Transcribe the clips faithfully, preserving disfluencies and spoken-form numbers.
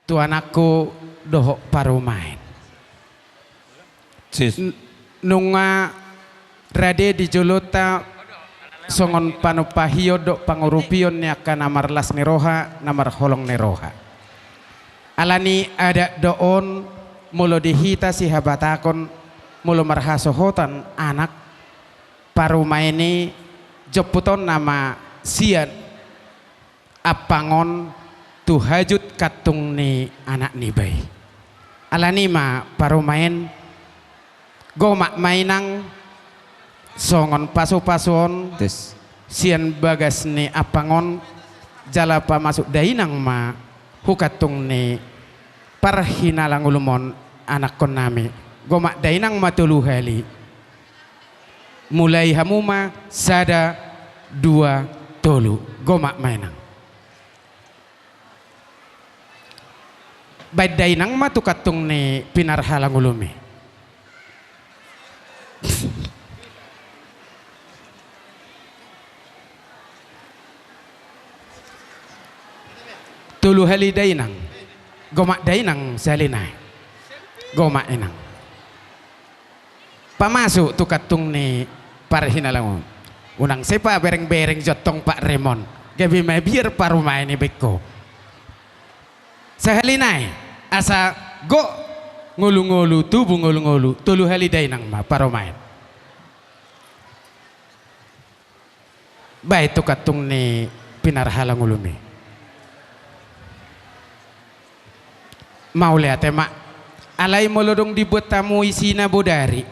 Tu anakku dohot parumaen. Sis. N-, nunga rade di jolonta songon panumpahion dohot pangurupion ni angka na marlas ni roha, na marholong ni roha. Alani adat do on, molo di hita sihabatahon, molo marhasohotan anak, parumaen i jomputon nama sian ampang on tu hajut kantung ni anak niba i. Alani ma parumaen, gomak ma inang songon pasupasu on. Tes. Sian bagas ni ampang on, jala pamasuk dainang ma hu kantung ni parhinalangolum on, anakkon nami. Gomak dainang ma tolu hali. Mulai hamu ma, sada, dua, tolu. Gomak ma inang. Baen dainang ma tu kantung ni pinarhalangolum i. Tolu hali dainang. Gomak dainang sahali nai. Gomak inang. Pamasuk tu kantung ni parhinalangolum. Unang sepa bereng-bereng jontong Pak Remon. Gabe mabiar parumaen i baen ho. Sahali nai, asa gok ngolu-ngolu, tubu ngolu-ngolu, tolu hali dainang ma parumaen. Baen tu kantung ni pinarhalangolum i. Mauliate ma. Alai molo dung dibuat hamu isina bodari,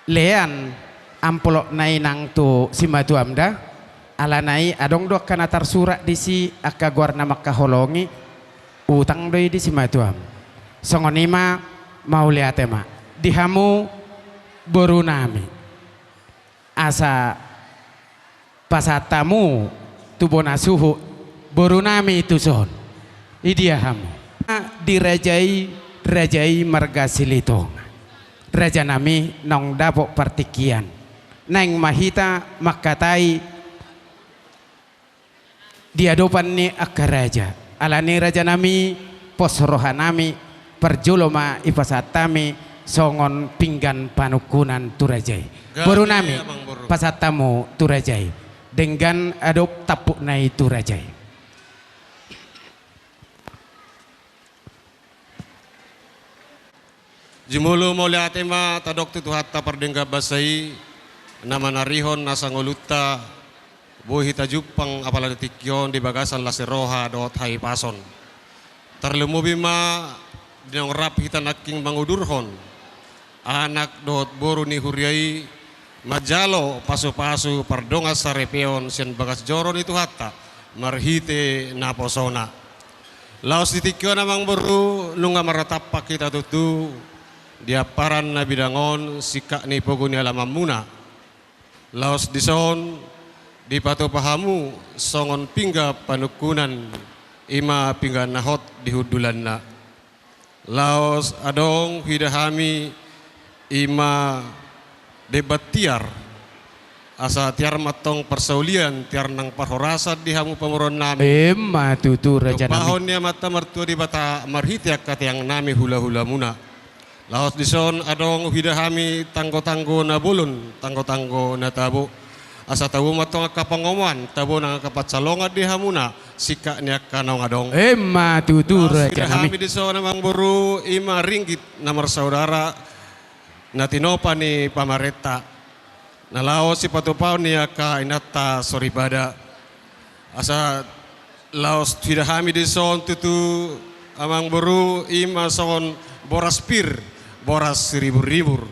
lean amplop na inang tu simatuam da. Alana i adong do angka na tarsurat disi, angka goar na mangkaholongi, utang do i di simatuam. Songon i ma, mauliate ma. Di hamu boru nami. Asa pasahat hamu tu bona suhut boru nami tuson. Idia hamu. Di raja i, raja i marga Silitonga. Raja nami naung dapot partingkian. Naeng ma hita mangkatai di adopan ni angka raja. Alani raja nami, pos roha nami, parjolo ma ipasahat hami songon pinggan panungkunan tu raja i. Gabe, boru nami, amang boru, pasahat hamu tu raja i. Denggan adop tampukna i tu raja i. Jumolo mauliate ma tadok tu Tuhanta pardenggan basa i, na manarihon asa ngolunta boi hita jumpang apala di tingki on di bagasan las ni roha dohot hahipason. Tarlumobi ma di naung rap hita nangkin mangudurhon anak dohot boru ni huria i, manjalo pasupasu pardongan saripeon sian bagas joro ni Tuhanta marhite naposona. Laos di tingki on, amang boru, nunga marnatampak hita tutu di amparan na bidang on, singkat ni pogu ni alamanmuna. Laos dison dipatupa hamu songon pinggan panungkunan, i ma pinggan na hot di hundulanna. Laos adong huida hami i ma demban tiar, asa tiar ma antong parsaulian, tiar nang parhorasan di hamu pamoruon nami. Emma tutu, raja nami. Tumpahon ni Amanta Martua Debata marhite angka tiang nami hulahulamuna. Laos dison adong huida hami tanggotanggo na bolon, tanggotanggo na tabo. Asa tabo ma antong angka pangomoan, tabo nang angka pansalongan di hamuna, singkat ni angka naung adong. Emma tutu, raja nami. Laos huida hami dison, amang boru, i ma ringgit na marsaudara, na tinopa ni pamarenta, na laos sipatupaon ni angka inanta soripada. Asa laos huida hami dison tutu, amang boru, i ma songon boras pir, boras siribur-ribur.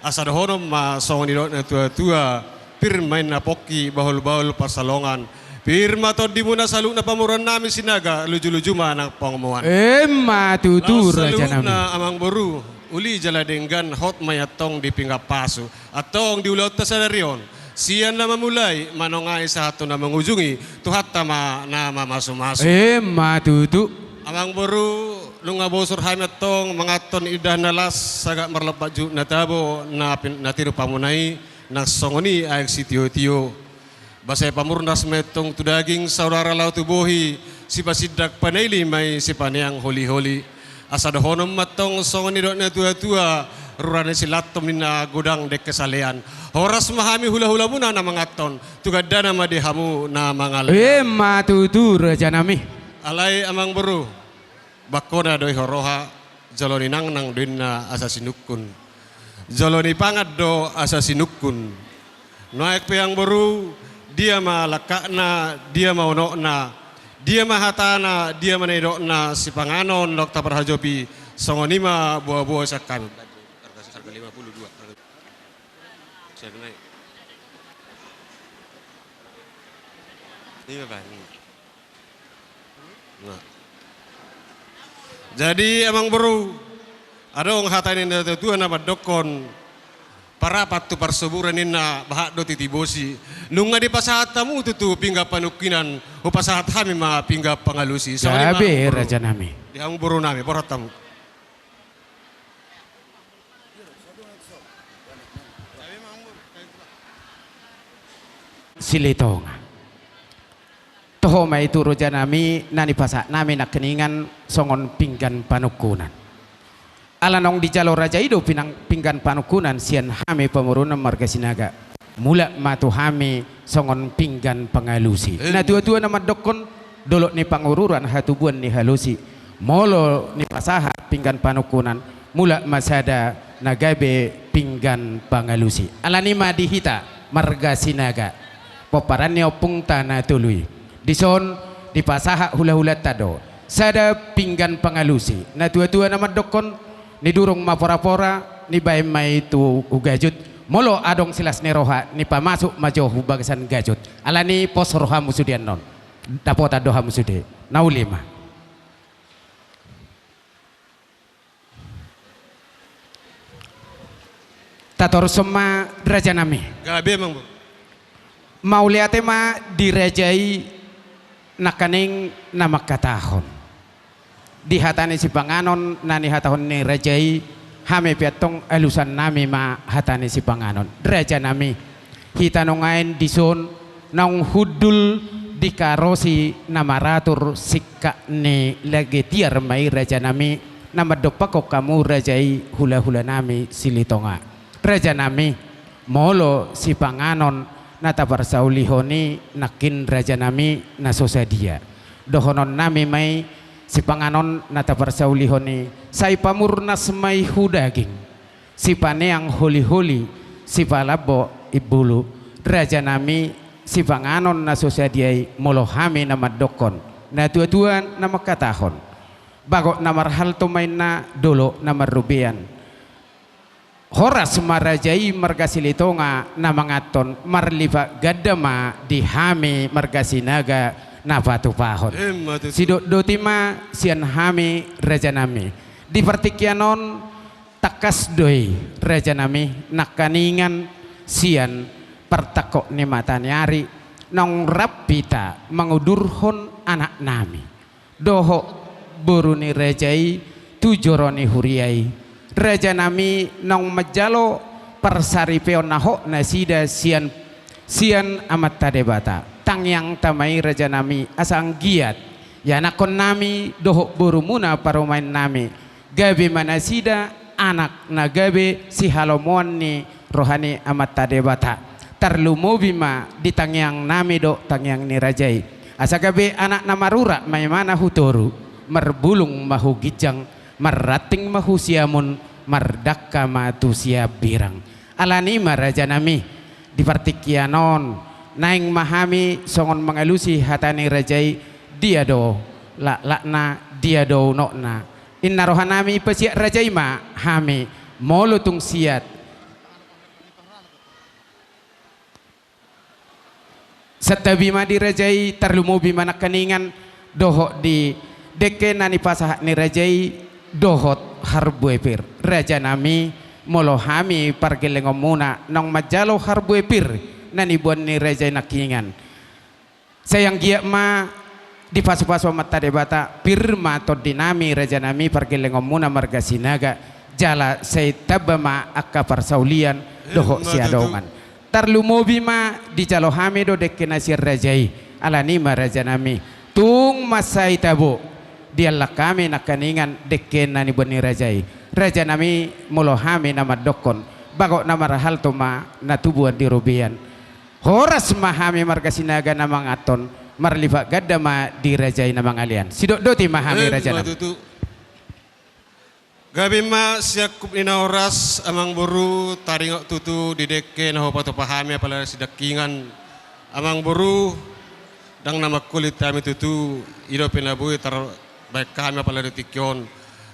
Asa dohonon ma songon nidok ni natuatua: Pir ma inna pongki, bahulbahul pansalongan. Pir ma tondimuna saluhutna pamoruon nami Sinaga, lujuluju ma nang pangomoan. Emma tutu, raja nami. Laos saluhutna, amang boru, uli jala denggan, hot ma i antong di pinggan pasu. Antong di ulaonta sadari on, sian na mamulai, manongai sahat tu na mangujungi, Tuhanta ma na mamasumasu. Emma tutu. Amang boru, nunga bosur hami antong manganhon indahan na las, sagat marlompat juhut na tabo, na pin-, na tinopamuna i, nang songon i aek sitiotio. Basa i pamurnas ma i antong tu daging, saudara laho tu bohi, Sipasindak panaili ma i sipaneang holiholi. Asa dohonon ma tong songon nidok ni natuatua, rura ni Silantom ninna godang dengke salean. Horas ma hami hulahulamuna na manganhon, tu gandana ma di hamu na mangalehon. Emma tutu, rajanami. Alai amangboru, bangkona do i ho roha, jolo ni nangnang do inna asa sinungkun. Jolo ni pangan do asa sinungkun. Nuaeng pe amangboru, dia ma langkatna, dia ma unokna, dia ma hatana, dia ma na nidokna, sipanganon dohot parhajopi, songon i ma boaboa sian hami. Jadi amangboru, adong hata ni natuatua na mandokkon, parapat tu parsoburan ninna, bahat do titi bosi. Nunga dipasahat hamu tutu pinggan panungkunan, hupasahat hami ma pinggan pangalusi. Songon i ma amangboru. Gabe, rajanami. Di hamu borunami, borhat hamu. Silitonga. Toho ma i tu rajanami na nipasahat nami nangkiningan songon pinggan panungkunan. Ala naung dijalo raja i do pinang-, pinggan panungkunan sian hami pamoruon marga Sinaga. Mulak ma tu hami songon pinggan pangalusi. Natuatua na mandokkon, dolok ni Pangururan hatubuan ni halosi. Molo nipasahat pinggan panungkunan, mulak ma sada na gabe pinggan pangalusi. Alani ma di hita marga Sinaga, pomparan ni ompungta na tolu i. Dison dipasahat hulahulanta do sada pinggan pangalusi. Natuatua na mandokkon, nidurung ma porapora, nibaen ma i tu gajut. Molo adong silas ni roha, nipamasuk ma jo hu bagasan gajut. Alani pos rohamu sude annon. Dapotan do hamu sude. Na uli ma. Tatorus ma rajanami. Gabe amangboru. Mauliate ma di raja i nangkaning na mangkatahon. Di hata ni sipanganon na nihatahon ni raja i, hami pe antong alusan nami ma hata ni sipanganon. Rajanami, hita nuaeng dison naung hundul di karosi na maratur singkat ni lage tiar ma i rajanami, na mandompakhon hamu raja i hulahulanami Silitonga. Rajanami, molo sipanganon na taparsaulihon i nangkin rajanami na so sadia. Dohononnami ma i, sipanganon na taparsaulihon i, sai pamurnas ma i hu daging, sipaneang holiholi, sipalambok imbulu. Rajanami, sipanganon na so sadia i, molo hami na mandokkon, natuatua na mangkatahon, bagot na marhalto ma inna, dolok na marrobean. Horas ma raja i marga Silitonga na manganhon, marlipat ganda ma di hami marga Sinaga na patupahon. Emma tutu. Sidokdoti ma sian hami rajanami. Di partingkian on tangkas do i rajanami nangkaningan sian partangkok ni mata ni ari naung rap hita mangudurhon anaknami dohot boru ni raja i tu joro ni huria i. Rajanami naung manjalo parsaripeon na hot nasida sian, sian Amanta Debata. Tangiangta ma i rajanami asa anggiat ianakkonnami dohot borumuna parumaennami gabe ma nasida anak na gabe sihalomoan ni roha ni Amanta Debata. Tarlumobi ma di tangiangnami dohot tangiang ni raja i, asa gabe anak na marurat ma imana hu toru, marbulung ma hu ginjang, marranting ma hu siamun, mardangka ma tu siambirang. Alani ma rajanami, di partingkian on naeng ma hami songon mangalusi hata ni raja i, dia do laklakna, dia do unokna. Inna rohanami pasiat raja i ma hami, molo tung siat. Santabi ma di raja i, tarlumobi ma nangkaningan dohot di dengke na nipasahat ni raja i dohot harbue pir. Rajanami, molo hami pargellengonmuna naung manjalo harbue pir na niboan ni raja i nangkiningan, sai anggiat ma dipasupasu Amanta Debata, pir ma tondinami rajanami pargellengonmuna marga Sinaga, jala sai tamba ma angka parsaulian dohot siadongan. Tarlumobi ma dijalo hami do dengke na sian raja i. Alani ma rajanami, Tung mansai tabo diallang hami nangkaningan dengke na niboan ni raja i. Raja nami, molo hami na mandokkon, bagot na marhalto ma na tubuan di robean. Horas ma hami marga Sinaga na manganhon, marlipat ganda ma di raja i na mangalean. Sidokdoti ma hami, raja nami. Gabe ma siangkup ni na horas, amang boru, taringot tutu di dengke na hupatupa hami apala sidangkingan. Amang boru, ndang na mangkulit hami tutu, i dope na boi tarbahen hami apala di tingki on.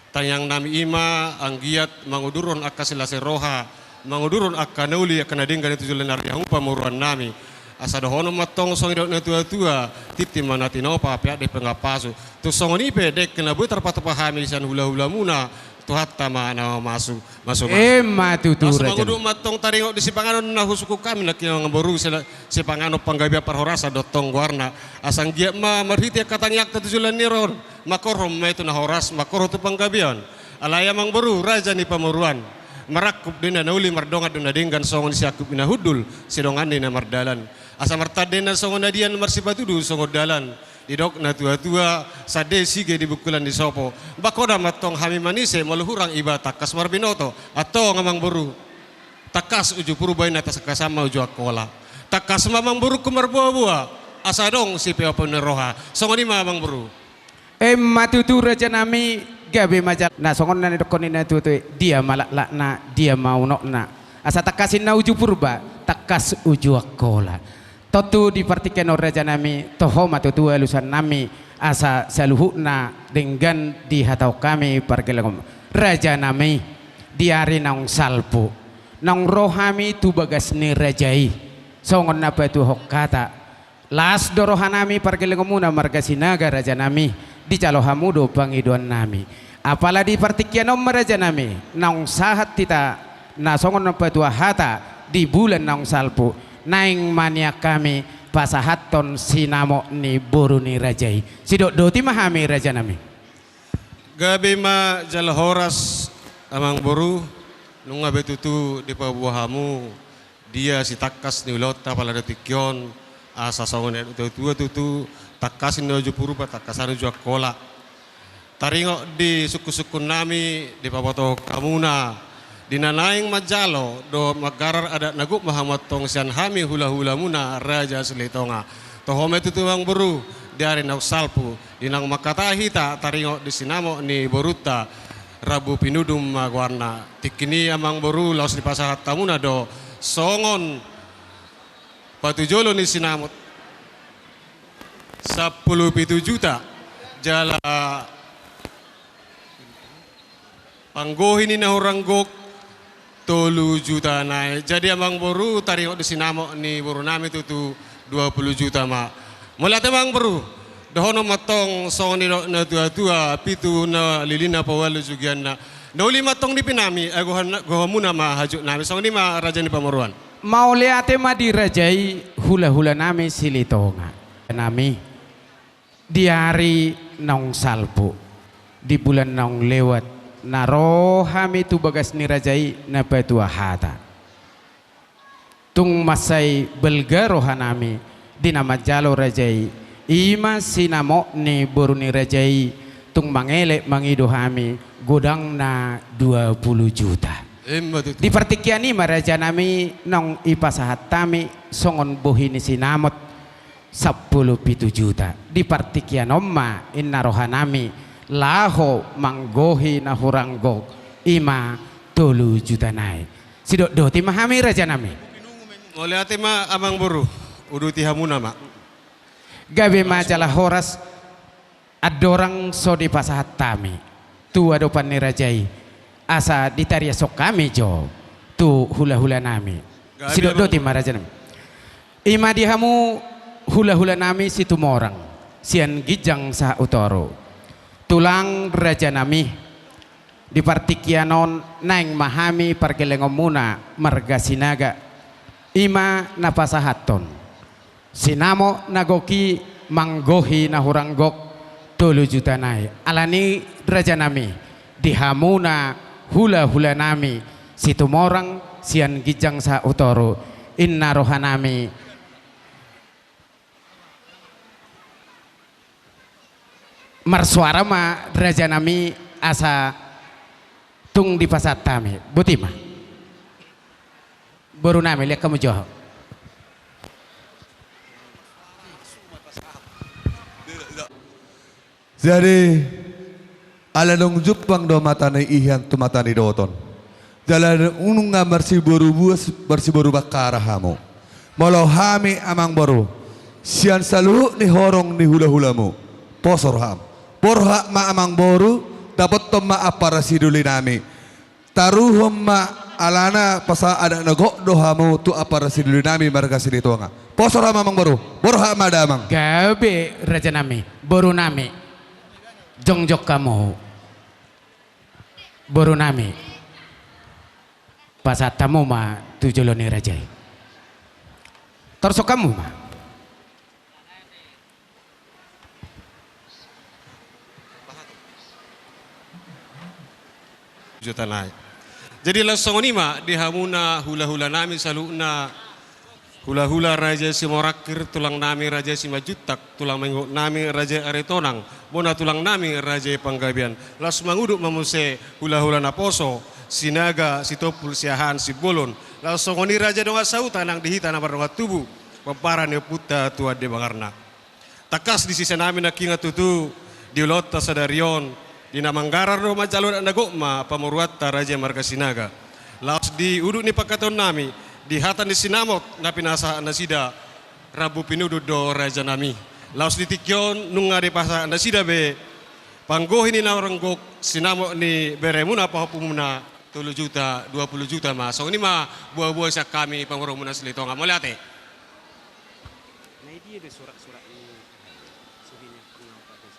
Tangiang nami i ma anggiat mangudurhon angka silas ni roha, mangudurhon angka na uli, angka na denggan i tu joloan ni ari, hamu pamoruan nami. Asa dohonon ma tong songon nidok ni na tuatua, tintin ma na tinopa, peak do i panggabean pasu. Tung songon i pe dengke na boi tarpatupa hami sian hulahulamuna, Tuhanta ma na mamasu, mamasu. Emma tutu, raja nami. Asa mangudut ma tong taringot di sipanganon na husungkun hami nangkin, amang boru, sila-, sipanganon panggabean parhorasan do tong goarna. Asa anggiat ma marhite angka tangiangta tu joloan ni ari on, mangkorhon ma i tu na horas, mangkorhon tu panggabean. Alai amang boru, raja ni pamoruan, marangkup do inna na uli, mardongan do na denggan, songon siangkup ni na hundul, sidongan ni na mardalan. Asa martanda inna songon adian, marsipatudu songon dalan. Didok na tuatua, sande sige di bungkulan ni sopo. Bahen ma tong hami manise, molo hurang iba tangkas marbinoto. Antong amang boru, tangkas uju Purba inna, tangkas ma uju Angkola. Tangkas ma amang borungku marboaboa, asa adong sipeopon ni roha. Songon i ma amang boru. Emma tutu, raja nami. Gabe ma jala na songon na nidokkon ni na tuatua i, dia ma laklakna, dia ma unokna. Asa tangkas inna uju Purba, tangkas uju Angkola. Tontu di partingkian on, raja nami, toho ma tutu alusan nami, asa saluhutna denggan dihatahon hami pargellengon. Raja nami, di ari naung salpu, naung ro hami tu bagas ni raja i, songon na patuahon hata, las do roha nami pargellengonmuna marga Sinaga, raja nami, dijalo hamu do pangidoan nami. Apala di partingkian on ma, raja nami, naung sahat hita na songon na patuahon hata di bulan naung salpu, naeng ma nian hami pasahathon sinamot ni boru ni raja i. Sidokdoti ma hami, raja nami. Gabe ma jala horas, amang boru, nunga be tutu dipaboa hamu dia sitangkas ni ulaonta apala di tingki on, asa songon na nidok ni na tuatua tutu, tangkas inna uju Purba, tangkasan uju Angkola. Taringot di sungkunsungkun nami, dipabotohon hamuna, di na naeng manjalo dohot manggarar adat na gok ma hamu antong sian hami hulahulamuna Raja Silitonga. Toho ma i tutu, amang boru, di ari naung salpu, di naung mangkatai hita taringot di sinamot ni borunta Rambu Pinudun ma goarna. Tingki i, amang boru, laos dipasahat hamuna do songon patujolo ni sinamot sampulu pitu juta, jala panggohi ni na hurang gok tolu juta nai. Jadi, amang boru, taringot di sinamot ni boru nami tutu dua pulu juta ma. Mauliate, amang boru. Dohonon ma tong songon nidok ni na tuatua, pitu na lilina, paualu jugianna. Na uli ma tong nipi nami, ai gohon-, gohonmuna ma hajut nami. Songon i ma, raja ni pamoruan. Mauliate ma di raja i, hulahula nami Silitonga. Nami, di ari naung salpu, di bulan naung lewat, na ro hami tu bagas ni raja i na patuahon hata. Tung mansai balga roha nami di na manjalo raja i, i ma sinamot ni boru ni raja i, tung mangelek mangido hami godangna dua pulu juta. Emma tutu. Di partingkian i ma, raja nami, naung dipasahat hami songon bohi ni sinamot sampulu pitu juta. Di partingkian on ma inna roha nami laho manggohi na hurang gok, i ma tolu juta nai. Sidokdoti ma hami, raja nami. Mauliate ma, amang boru, uduti hamuna ma. Gabe ma jala horas. Andorang so dipasahat hami tu adopan ni raja i, asa ditariashon hami jo tu hulahula nami. Sidokdoti ma, raja nami. I ma di hamu hulahula nami Situmorang sian ginjang sahat tu toru. Tulang, raja nami, di partingkian on naeng ma hami pargellengonmuna marga Sinaga, i ma na pasahathon sinamot na gok i manggohi na hurang gok tolu juta nai. Alani, raja nami, di hamuna hulahula nami Situmorang sian ginjang sahat tu toru, inna roha nami. Marsoara ma rajanami asa tung dipasahat hami. Boti ma. Borunami, lihat hamu jo. Jadi, ala dung jumpang do mata ni ihan tu mata ni doton. Jala nunga marsiboru buas, marsiboru bangkara hamu. Molo hami amangboru, sian saluhut ni horong ni hulahulamu, poso roham. Borhat ma amangboru, dapothon ma ampara sidolinami. Taruhon ma alana pasahat adat na gok do hamu tu ampara sidolinami marga Silitonga. Poso roham amangboru, borhat ma damang. Gabe rajanami, borunami. Jongjong hamu. Borunami. Pasahat hamu ma tu jolo ni raja i. Torsok hamu ma. Juta nai. Jadi laos songon i ma di hamuna hulahulanami saluhutna, hulahula raja Simorangkir, tulangnami raja Simanjuntak, tulang mangihutnami raja Aritonang, bona tulangnami raja Panggabean. Laos mangudut ma muse hulahula naposo Sinaga, Sitompul, Siahaan, Simbolon. Laos songon i raja dongan sahuta nang di hita na mardongan tubu, pomparan ni ompunta Tuan Debangarna. Tangkas di sisean nami nangkiningan tutu, di ulaonta sadari on, di na manggarar dohot manjalo adat na gok ma pamoruonta raja marga Sinaga. Laos di udut ni pangkataion nami, di hata ni sinamot na pinasahat nasida, rambu pinudun do rajanami. Laos di tingki on nunga dipasahat nasida be panggohi ni na hurang gok, sinamot ni beremuna pahompumuna, tolu juta, dua pulu juta ma. Songon i ma boaboa sian hami pamoruonmuna Silitonga. Mauliate. Na i dia do surat-surat ni suhini ampang na opat i?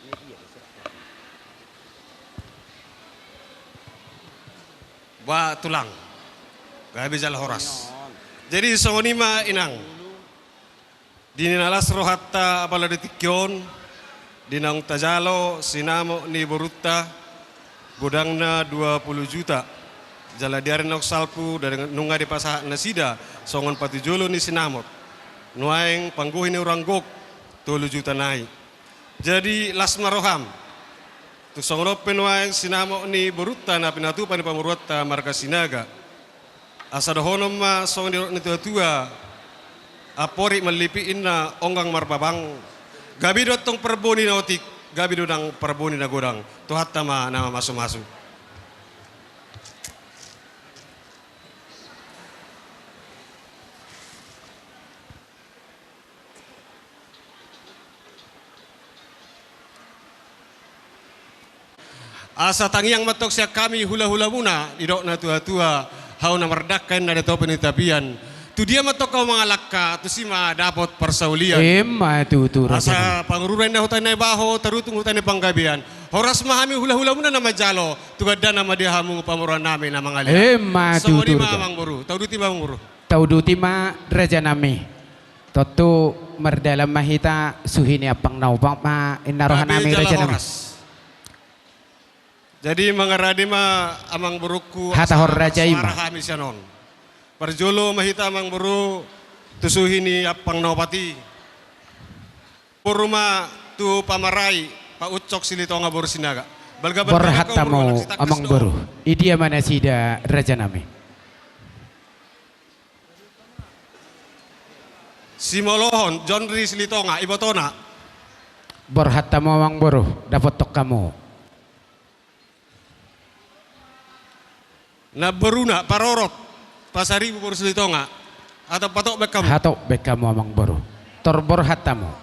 Na i dia do surat-surat ni. Ba tulang. Gabe jala horas. Jadi songon i ma inang. Di na las rohanta apala di tingki on, di naung tajalo sinamot ni borunta, godangna dua pulu juta. Jala di ari naung salpu, da-, nunga dipasahat nasida songon patujolo ni sinamot. Nuaeng panggohi ni hurang gok, tolu juta nai. Jadi las ma roham. Tung songon on pe nuaeng sinamot ni borunta na pinatupa ni pamoruonta marga Sinaga. Asa dohonon ma songon nidok ni natuatua, amporik mallipik inna onggang marbabang, gabe do antong parboni na otik, gabe do nang parboni na godang, Tuhanta ma na mamasumasu. Asa tangiang ma antong sian hami hulahulamuna, didok natuatua, hau na mardangka inna di topi ni tapian. Tu dia ma antong hau mangalangka, tusi ma dapot parsaulian. Emma tutu, raja. Asa pangurura inna huta Naibaho, tarutung huta ni Panggabean. Horas ma hami hulahulamuna na manjalo, tu gandana ma di hamu pamoruon nami na mangalean. Emma tutu, raja. Songon i ma amangboru, tauduti ma amangboru. Tauduti ma rajanami. Tontu mardalan ma hita suhi ni ampang na opat ma inna rohanami, rajanami. Jadi mangarade ma amangborungku, hata hon raja i ma. Hami sian on. Parjolo ma hita amangboru tu suhi ni ampang na opat i. Boru ma tu pamarai, Pak Ucok Silitonga boru Sinaga. Balga. Borhat hamu amangboru. I dia ma nasida rajanami? Simolohon, Jonri Silitonga, ibotona. Borhat hamu amangboru, dapothon hamu. Namboruna, Parorot, Pasaribu boru Silitonga. Hatop baen hamu. Hatop baen hamu amangboru. Tor borhat hamu.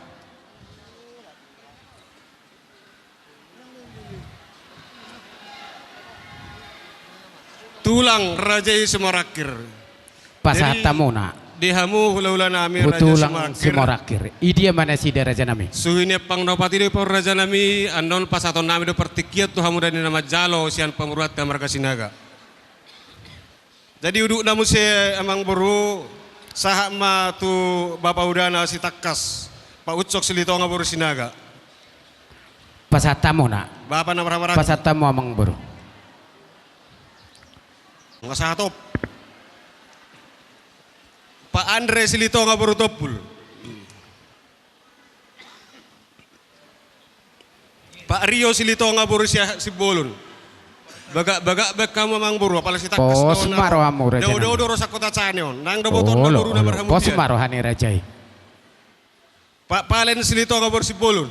Tulang raja i Simorangkir. Pasahat hamu na. Jadi, di hamu hulahulanami raja i Simorangkir. Tulang Simorangkir. I dia ma nasida rajanami? Suhi ni ampang na opat i do i, rajanami, annon pasahatonnami do partingkian tu hamu dani na manjalo sian pamoruonta marga Sinaga. Jadi udutna muse amangboru, sahat ma tu bapa udana Sitangkas, Pak Ucok Silitonga boru Sinaga. Pasahat hamu na. Bapa na marhahamaranggi. Pasahat hamu amangboru. Nga sahat op. Pak Andre Silitonga boru Tompul. Rio Silitonga boru Sia-, Simbolon. Bagak-bagak baen hamu amangboru, apala sitangkas. Pos ma rohamu, raja nami. Dao-dao do ro sangkota cane on. Nang do botoonna boruna marhamulian. Pos ma roha ni raja i. Pak Palen Silitonga boru Simbolon.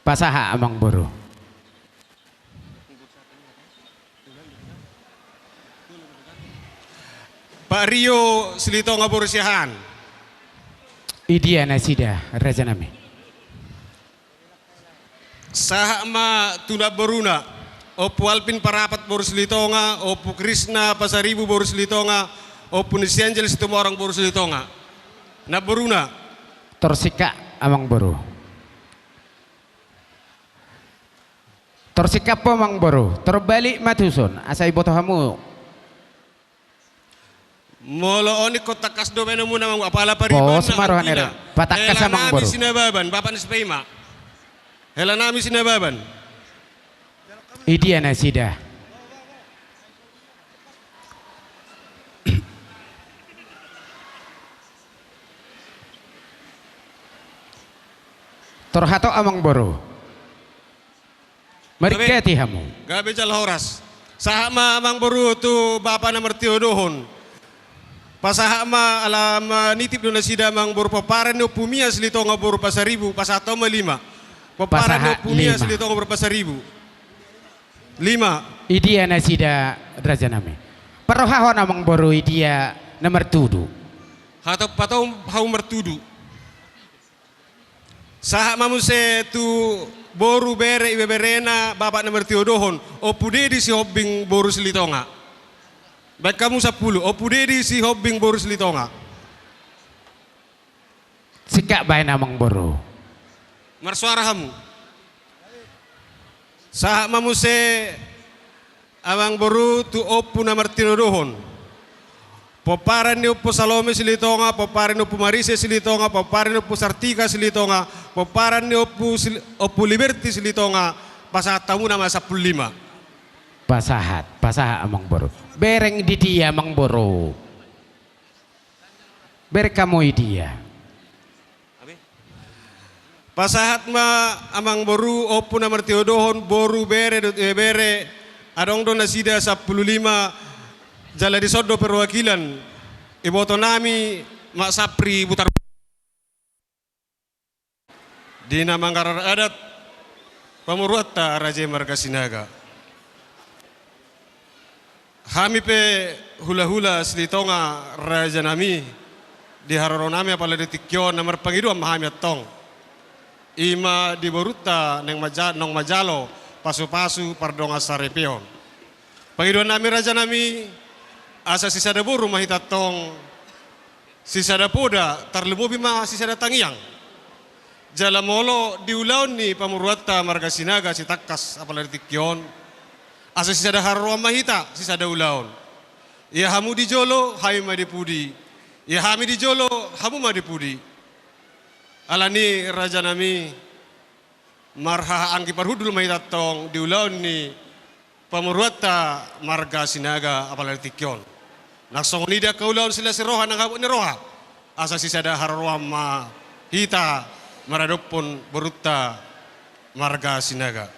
Pasahat amangboru. Pak Rio Silitonga boru Siahaan. Idia nasida, raja nami? Sahat ma tu namboruna, Ompu Alvin Parapat boru Silitonga, Ompu Krisna Pasaribu boru Silitonga, Ompu Nisianjel Situmorang boru Silitonga. Namboruna. Tor singkat amangboru. Tor singkat po amangboru, tor balik ma tuson, asa iboto hamu. Molo on ingkon tangkas do baenonmuna amangboru, apala pariban. Pos ma roha ni raja. Patangkas amangboru. Hela nami Sinababan, bapak ni Sipaima. Hela nami Sinababan. Idia nasida? Tor hatop amangboru. Mariketi hamu. Gabe jala horas. Sahat ma amangboru tu bapa na martinodohon. Pasahat ma ala manitip do nasida amangboru, pomparan ni Ompu Mia Silitonga boru Pasaribu, pasahat ma lima. Pomparan ni Ompu Mia Silitonga boru Pasaribu. Lima. Idia nasida raja nami? Parrohahon amangboru idia na martudu. Hatop, hatop hamu martudu. Sahat ma muse tu boru, bere, ibeberena bapak na martinodohon, Ompu Dedi Sihombing boru Silitonga. Baen hamu sampulu, Ompu Dedi Sihombing boru Silitonga. Singkat baen amangboru. Marsuara hamu. Sahat ma muse amangboru tu ompu na martinodohon. Pomparan ni Ompu Salome Silitonga, pomparan ni Ompu Marise Silitonga, pomparan ni Ompu Sartika Silitonga, pomparan ni Ompu Sil-, Ompu Liberti Silitonga, pasahat hamuna ma sampulu lima. Pasahat, pasahat amangboru. Bereng di dia amangboru? Bereng hamu idia? Pasahat ma amangboru, ompu na martinodohon, boru, bere dohot ibebere, adong do nasida sampulu lima, jala dison do perwakilan iboto nami Mak Sapri Butar di na manggarar adat pamoruonta raja i marga Sinaga. Hami pe hulahula Silitonga raja nami, di haroro nami apala di tingki on na marpangidoan ma hami antong. I ma di borunta naeng maja-, naung manjalo pasupasu pardongan saripeon. Pangidoan nami raja nami, asa sisada boru ma hita antong, sisada poda, tarlumobi ma sisada tangiang. Jala molo di ulaon ni pamoruonta marga Sinaga sitangkas apala di tingki on, asa sisada haroroan ma hita, sisada ulaon. Ia hamu di jolo, hami ma di pudi. Ia hami di jolo, hamu ma di pudi. Alani raja nami, marhaha anggi parhundul ma hita antong di ulaon ni pamoruonta marga Sinaga apala di tingki on. Nang songon i di angka ulaon silas ni roha nang habot ni roha, asa sisada haroroan ma hita maradophon borunta marga Sinaga.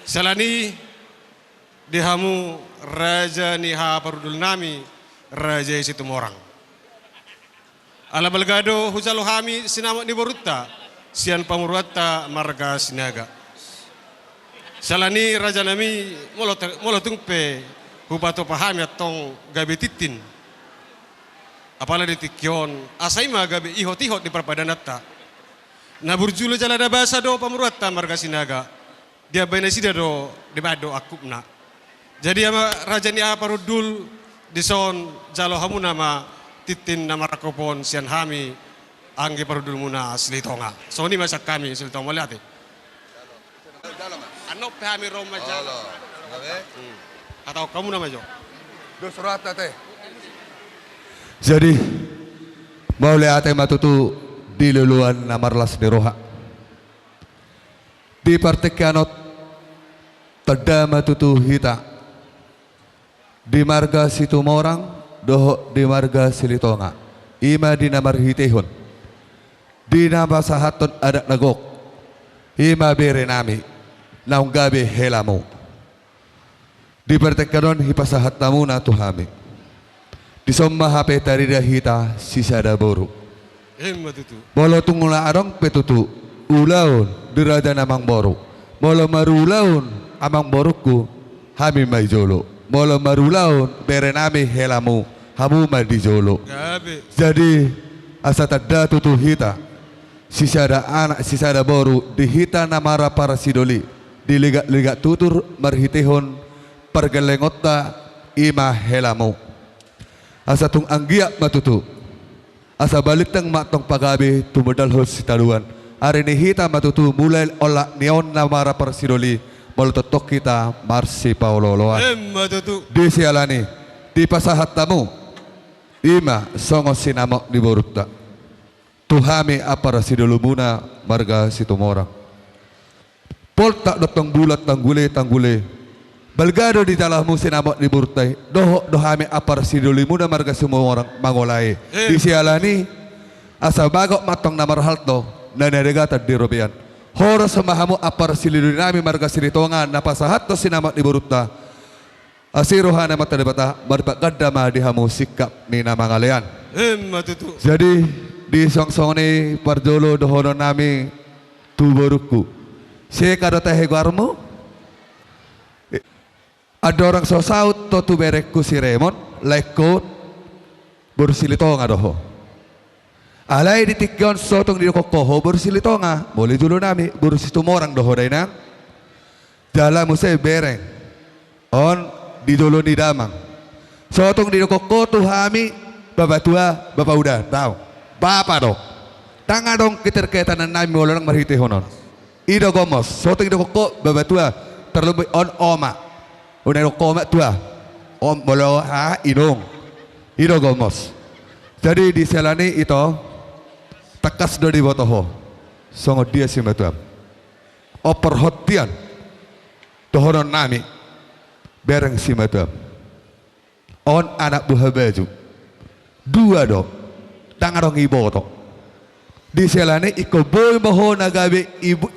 Siala ni i di hamu raja ni haha parhundul nami, raja i Situmorang. Ala balga do hujalo hami sinamot ni borunta sian pamoruonta marga Sinaga. Siala ni i raja nami, molo te-, molo tung pe hupatupa hami antong gabe tintin apala di tingki on, asa i ma gabe ihot-ihot di parpadananta. Na burju do jala na basa do pamoruonta marga Sinaga. Diambai nasida do, dibaen do angkupna. Jadi ama raja ni haha parhundul, dison jalo hamuna ma tintin na marangkup on sian hami anggi parhundulmuna Silitonga. Songon i ma sian hami Silitonga, mauliate. Annon pe hami ro manjalo. Hmm. Hatahon hamuna ma jo. Dos rohanta te. Jadi mauliate ma tutu di loloan na marlas ni roha. Di partingkian on tanda ma tutu hita di marga Situmorang dohot di marga Silitonga, i ma di na marhitehon di na pasahathon adat na gok, I ma bere nami, naung gabe helamu. Di partingkian on hupasahat hamuna tu hami. Dison ma hape tarida hita sisada boru. Emma tutu. Molo tung na adong pe tutu ulaon di raja ni amangboru, molo marulaon amangborungku, hami ma di jolo. Molo marulaon bere nami helamu, hamu ma di jolo. Gabe. Jadi asa tanda tutu hita sisada anak sisada boru di hita na marparsidoli, di ligat-ligat tutur marhitehon pargellengonta, i ma helamu. Asa tung anggiat ma tutu, asa balintang ma antong pagabe tumundalhon sitadoan. Ari ni hita ma tutu mulai olat ni on na marparsidoli, molo tongtong hita marsipaolo-oloan. Emma tutu. Di siala ni i, dipasahat hamu, i ma songon sinamot ni borunta tu hami amparsidolimuna marga Situmorang. Poltak do antong bulan tanggule, tanggule. Balga do dijalo hamu sinamot ni borunta i, dohot do hami amparsidolimuna marga Situmorang mangolai. Em. Di siala ni i, asa bagot ma antong na marhalto, na nidagatan di robean. Horas ma hamu amparsidoli nami marga Silitonga na pasahathon sinamot ni borunta. Asi roha ni Amanta Debata, marlipat ganda ma di hamu singkat ni na mangalean. Emma tutu. Jadi, di songon i parjolo dohonon nami tu borungku. Si Eka do tahe goarmu? Eh, andorang so saut ho tu berengku si Remon, laengkon boru Silitonga do ho. Alai di tingki on so tung didok ho boru Silitonga, molo di jolo nami boru Situmorang do ho da inang. Jala muse bereng on di jolo ni damang. So tung didok ho tu hami bapa tua, bapa uda, tau. Bapa do. Ndang adong keterkaitan nami molo ndang marhitehon on. I do gomos, so tung didok ho bapa tua, terlebih on oma. Unang didok ho oma tua. Om molo aha, inong. I do gomos. Jadi di siala ni i ito, tangkas do diboto ho songon dia simatuam. On parhontian dohonon nami, bereng simatuam. On anak buha baju. Dua do, ndang adong iboto. Di siala ni i ingkon boi ma ho na gabe ibu,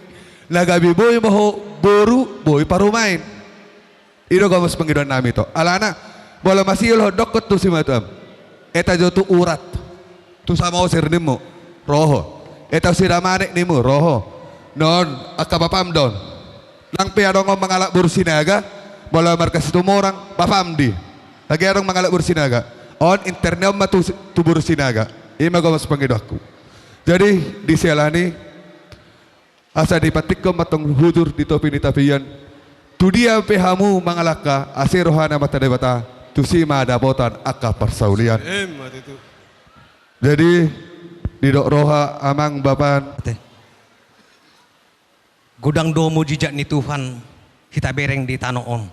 na gabe boi ma ho boru, boi parumaen. I do gomos pangidoan nami ito. Alana, molo masiul ho dokkon tu simatuam, eta jo tu urat, tu Samosir nimmu, ro ho. Eta tu Sidamanik nimmu, ro ho. Non angka bapam do on. Nang pe adong on mangalap boru Sinaga, molo marga Situmorang, bapam di. Lagi adong mangalap boru Sinaga. On interne on ma tu, tu boru Sinaga. I ma gomos pangidoanku. Jadi di siala ni i, asa dipantikkon ma antong hujur di topi ni tapian. Tu dia pe hamu mangalangka, asi roha ni Amanta Debata, tusi ma dapotan angka parsaulian. Emma tutu. Jadi didok roha amang bapa. Ate. Godang do mujizat ni Tuhan hita bereng di tano on.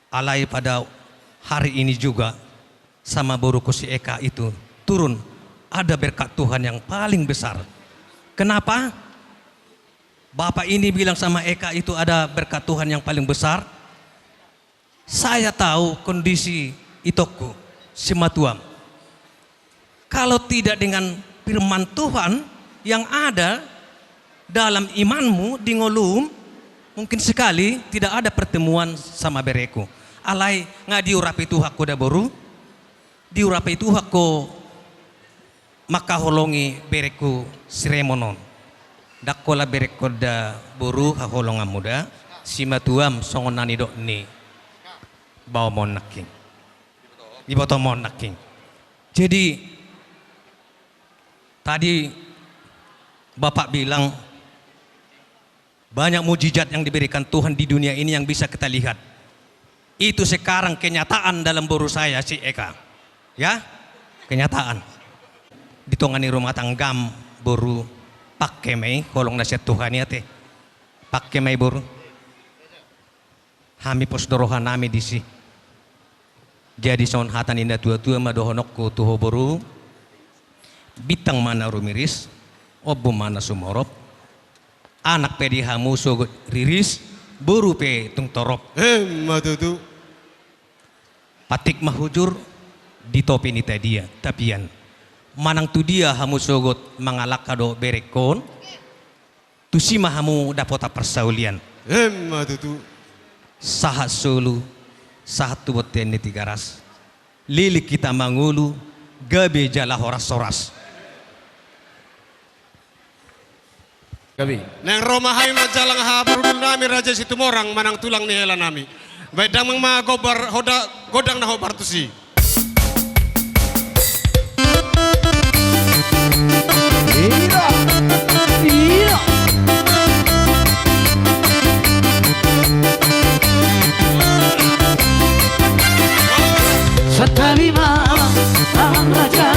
Alai pada hari ini juga sama boruku si Eka itu turun, ada berkat Tuhan yang paling besar. Kenapa? Bapak ini bilang sama Eka itu ada berkat Tuhan yang paling besar. Saya tahu kondisi itongku, simatuam. Kalau tidak dengan firman Tuhan yang ada dalam imanmu di ngolum, mungkin sekali tidak ada pertemuan sama bereku. Alai nga diurapi Tuhan ho da boru, diurapi Tuhan ho mangkaholongi bereku si Remon on. Ndang holan bereku da boru haholonganmu da, simatuam songon na nidok ni baomu on nangkin. Ibotomu on nangkin. Jadi tadi Bapak bilang banyak mujizat yang diberikan Tuhan di dunia ini yang bisa kita lihat. Itu sekarang kenyataan dalam boru saya si Eka. Ya, kenyataan. Di tonga ni rumah tanggam boru, pake ma i holong na sian Tuhan i ate. Pake ma i boru. Hami pos do roha nami disi. Jadi songon hata ni na tua-tua ma dohononku tu ho boru, bintang ma na rumiris, ombun ma na sumorop, anak pe di hamu sogot riris, boru pe tung torop. Emma tutu. Patik ma hujur di topi ni tadia, tapian. Manang tu dia hamu sogot mangalangka dohot berengkon, Tusi ma hamu dapotan parsaulian. Emma tutu. Sahat solu, sahat tu bontean ni Tigaras. Leleng hita mangolu, gabe jala horas-horas. Gabe. Naeng ro ma hami manjalang haha parhundul nami Raja Situmorang manang tulang ni hela nami. Baen damang ma gombar hoda, godang na hombar tusi. Iya. Iya. Santabi ma amang raja,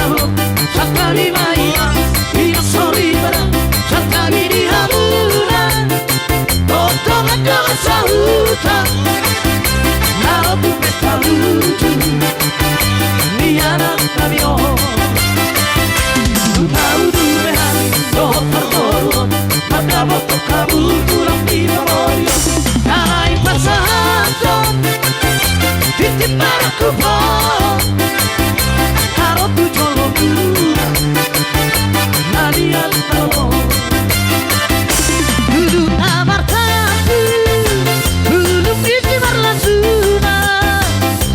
santabi ma inang, inang soripada, santabi di hamuna. Tongtong do sahuta na ro tu pesta lucu ni anak nami on. Dung tau tu be hami dohot parboruon, mandapothon hamu tulang ni pangoli on. Na naeng pasahathon tintin marangkup on, na ro tu jolo muna. Na liat na olo. Tudu na martapu, tudu isi marlasuna.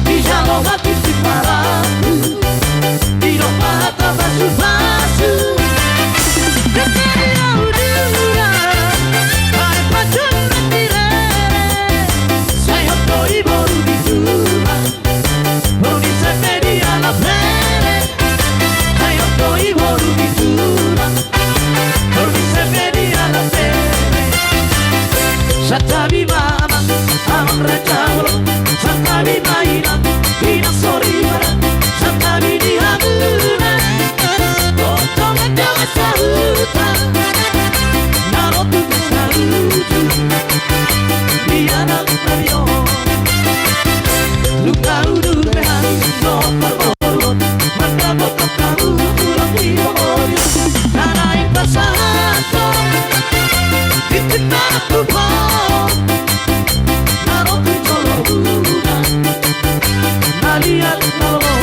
Dijalo hati si parapu, didok ma hata pasu-pasu. Dengke di audura, baen pajonok di rere. Sai hot do i boru di tulang. Boru ni seme di ala pere, sai hot do i boru ni tulang. Boru ni seme di ala pere. Santabi ma amang, amang raja bolon. Santabi ma inang, inang soripada. Santabi di hamuna. Tongtong do sahuta na ro tu pesta lucu ni anak nami on. Dung tau tu be hami dohot parboruon, mandapothon hamu tulang ni pangoli on. Na naeng pasahathon tintin marangkup on, na ro tu jolo muna. Na liat na olo.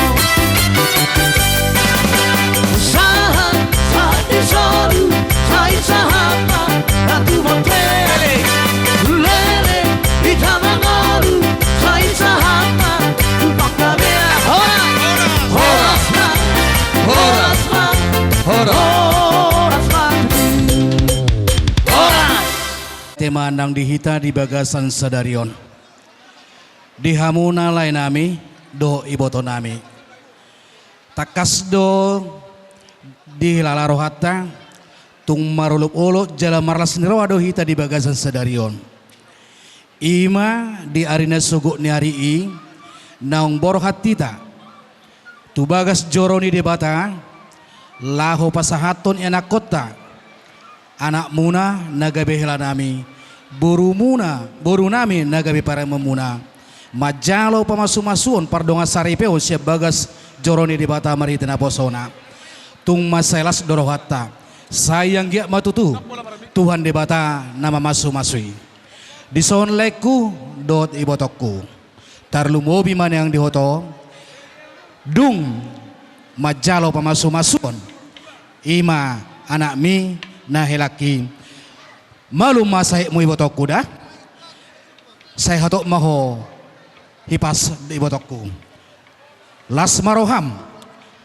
Sahat, sahat ni solu, sai sahat ma na tu bontean. Leleng hita mangolu, sai sahat ma tu panggabean. Horas, horas ma, horas ma, horas ma, horas. Tema nang di hita di bagasan sadari on. Di hamuna lae nami dohot iboto nami. Tangkas do dihilala rohanta, tung marolopolop jala marlas ni roha do hita di bagasan sadari on. I ma di ari na sogot ni ari i, naung borhat hita tu bagas joro ni Debata, laho pasahathon ianakkonta, anakmuna na gabe hela nami, borumuna, boru nami na gabe parumaenmuna, manjalo pamasumasuon pardongansaripeon sian bagas joro ni Debata marhite naposona. Tung mansai las do rohanta, sai anggiat ma tutu Tuhan Debata na mamasumasu i. Dison laengku dohot ibotongku. Tarlumobi ma nian di ho, dung manjalo pamasumasuon, i ma anakmi na helangki. Malum ma sahitmu ibotongku da. Sai hatop ma ho hipas ibotongku. Las ma roham.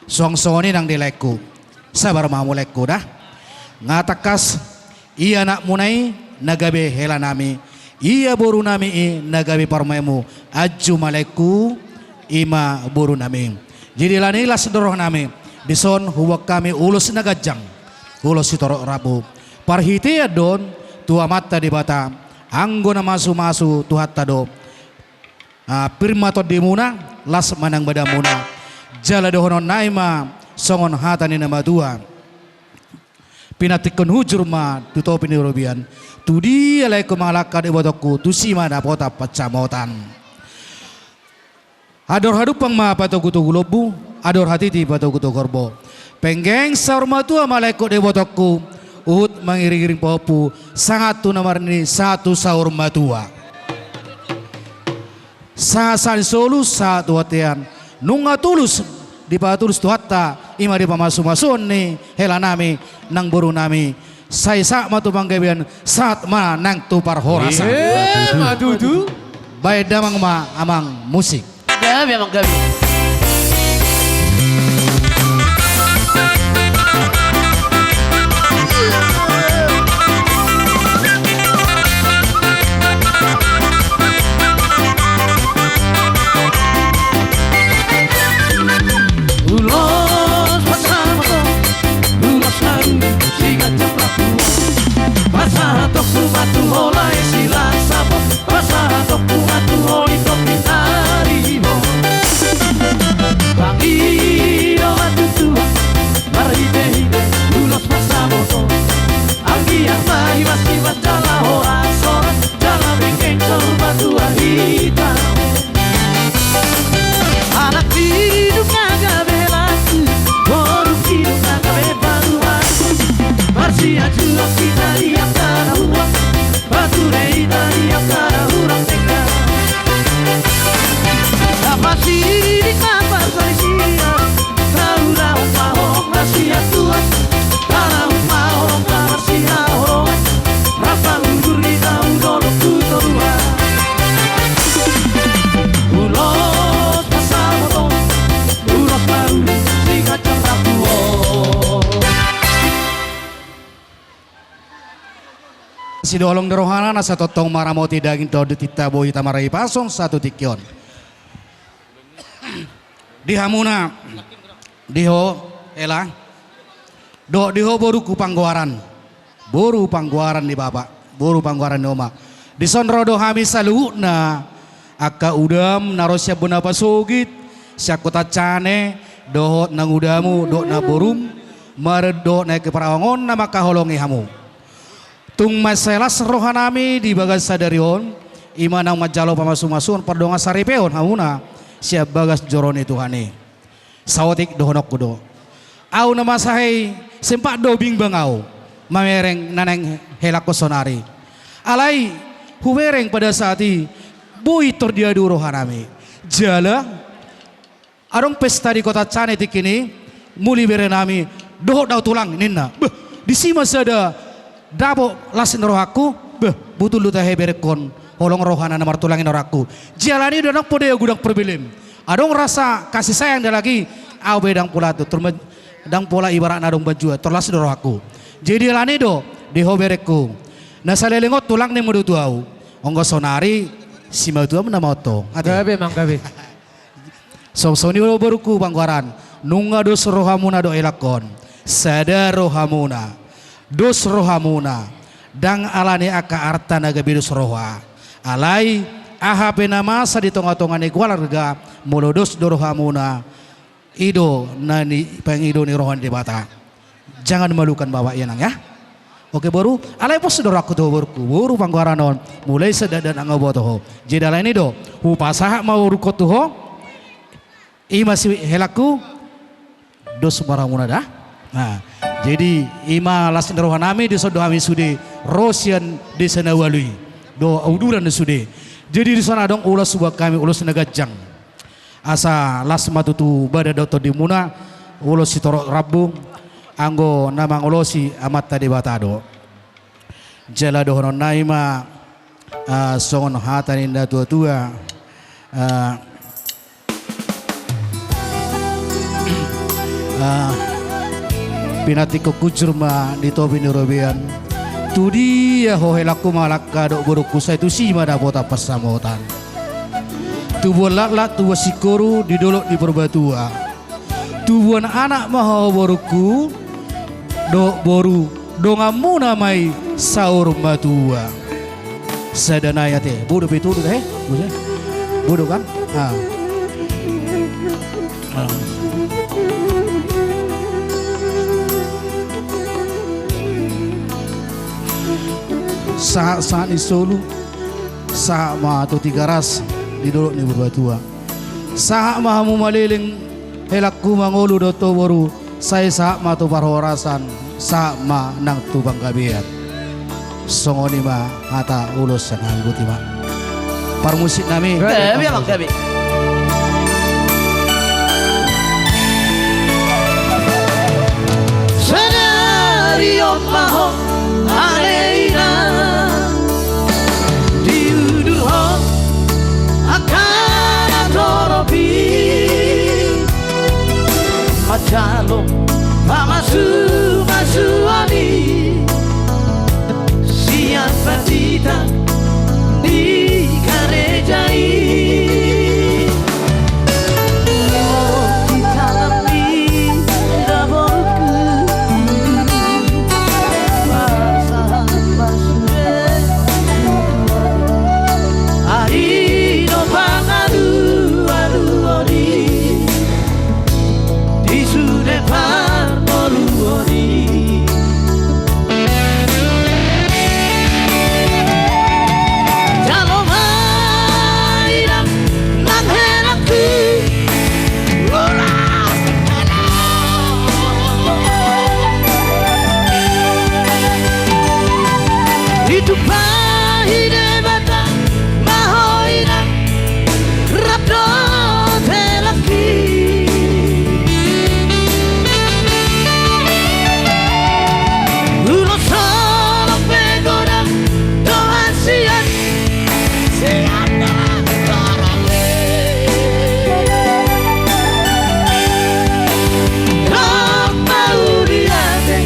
Suang songon i nang di laengku. Sabar ma hamu laengku da. Nga tangkas, ia anakmuna i na gabe hela nami, ia boru nami i na gabe parumaenmu, anju ma laengku, i ma boru nami. Jadi alani las do roha nami, dison huboan hami ulos na ganjang, ulos sitorop rambu. Parhitean do on tu Amanta Debata, anggo na masumasu Tuhanta do. Ah, pir ma tondimuna, las ma nang badanmuna. Jala dohonon nai ma songon hata ni na matua. Pinantikhon hujur ma tu topi ni robean. Tudia laengku mangalangka ibotongku, tusi ma dapotan pansamotan. Andor hadumpang ma patogutogu lombu, andor hatiti patogutogu horbo. Penggeng saur matua ma laengku ibotongku, huhut mangiringiring pahompu, sahat tu na marnini, sahat tu saur matua. Sahat sahat ni solu, sahat tu bontean. Nunga tulus, dipatulus Tuhanta, i ma di pamasumasuon ni hela nami, nang boru nami, Sai sahat ma tu panggabean, sahat ma nang tu parhorasan. Ima tutu. Baen damang ma amang musik. Gabe amang gabe. Ulos pasahat ma ho, ulos na uli si ganjang rambu on. Pasahatonku ma tu ho lae Silas Saboto, pasahatonku ma tu ho di topi ni ari on. Pangido ma tu Tuhan marhitehite ulos pasahaton on. Anggiat ma himas-himas jala horas-horas jala mengkencor ma tu hita. Anak nidok na gabe laku, boru nidok na gabe parumaen. Marsianjuan hita di angka na hurang, pature hita di angka na hurang denggan. Dapot sidik ma parsalisian, na ulaon ma ho marsianjuan, na ulaon ma ho marsihaholongan. Rap ma udur hita tu dolok tu toruan. Ulos pasahaton, ulos na uli si ganjang rambu on. Sidohonon ni rohana na sai tongtong maramoti daging dohot tinta boi hita marhahipason sahat tu tingki on. Di hamuna, di ho hela, dohot di ho borungku panggoaran, boru panggoaran ni bapa, boru panggoaran ni oma. Dison ro do hami saluhutna angka udam na ro sian bona pasogit, sian kota Cane, dohot nangudamu dohot namborum, mardohot na i ke paraongon na mangkaholongi hamu. Tung mansai las rohanami di bagasan sadari on, i ma naung manjalo pamasumasuon pardongan saripeon hamuna sian bagas joro ni Tuhan i. Saotik dohononku do. Au na masa i sempat do bimbang au mamereng na naeng helangkon saonari. Alai hubereng pada saat i boi tor diadu rohanami. Jala adong pesta di kota Cane tingki i, muli berenami, dohot do au tulang ninna. Beh, disi ma sada dapot las ni rohangku. Beh, butul do tahe berengkon holong rohana na martulang i rohangku. Jala i do ndang poda ia godang perbelem. Adong rasa kasih sayang da lagi, au pe ndang pola tu, tor ma-, ndang pola ibaratna adong banjua, tor las do rohangku. Jadi alani do di ho berengku. Na saleleng on tulang ninmu do tu au. Anggo saonari simatuam nama on tong. Ate. Gabe amang gabe. Songon i do borungku panggoaran, nunga dos rohamuna do helangkon, sada rohamuna, dos rohamuna, ndang alani angka arta na gabe dos roha. Alai aha pe na masa di tongatonga ni keluarga, molo dos do rohamuna, i do na nipangido ni roha ni Debata. Jangan malukan bapak ya nang ya. Oke boru, alai pos do rohangku tu ho borungku, boru panggoaran on, mulai sada dakdanak nga huboto ho. Jadi alani do, hupasahat ma borungkon tu ho, i ma si helangku, dos ma rohamuna da. Nah, jadi i ma las ni rohanami, dison do hami sude ro sian desa na ualu i, do uduran do sude. Jadi dison adong ulos huboan hami, ulos na ganjang. Asa las ma tutu badan dohot tondimuna, ulos sitorop rambu, anggo na mangolosi Amanta Debata do. Jala dohononnami ma, ah, songon hata ni natuatua, ah, ah, pinantikhon hujur ma di topi ni robean. Tudia ho helangku mangalangka dohot borungku, sai tusi ma dapotan pansamotan. Tubuan laklak, tubuan singkoru di dolok ni Purbatua. Tubuan anak ma ho borungku, dohot boru, donganmuna ma i saur matua. Sada nai ate, bodo pe tudu he, bodo kan? Ah. Ah. Sahat-sahat ni solu, sahat ma tu Tigaras di dolok ni Purbatua. Sahat ma hamu maleleng helangku mangolu dohot ho boru, sai sahat ma tu parhorasan, sahat ma nang tu panggabean. Songon i ma hata ulos sian hami, boti ma. Parmusiknami. Gabe amang gabe. Sadari on ma ho Ale inang, diudurhon angka na torop i, manjalo pamasumasuan i sian panditan ni kareja i. Ari do pangalualuon i di sude parngoluon i. Jalo ma inang nang helangku. Ulos. Ditumpahi Debata ma ho inang rap dohot helangki. Ulos holong pe godang do hasian, sian do torop i. Dok mauliate,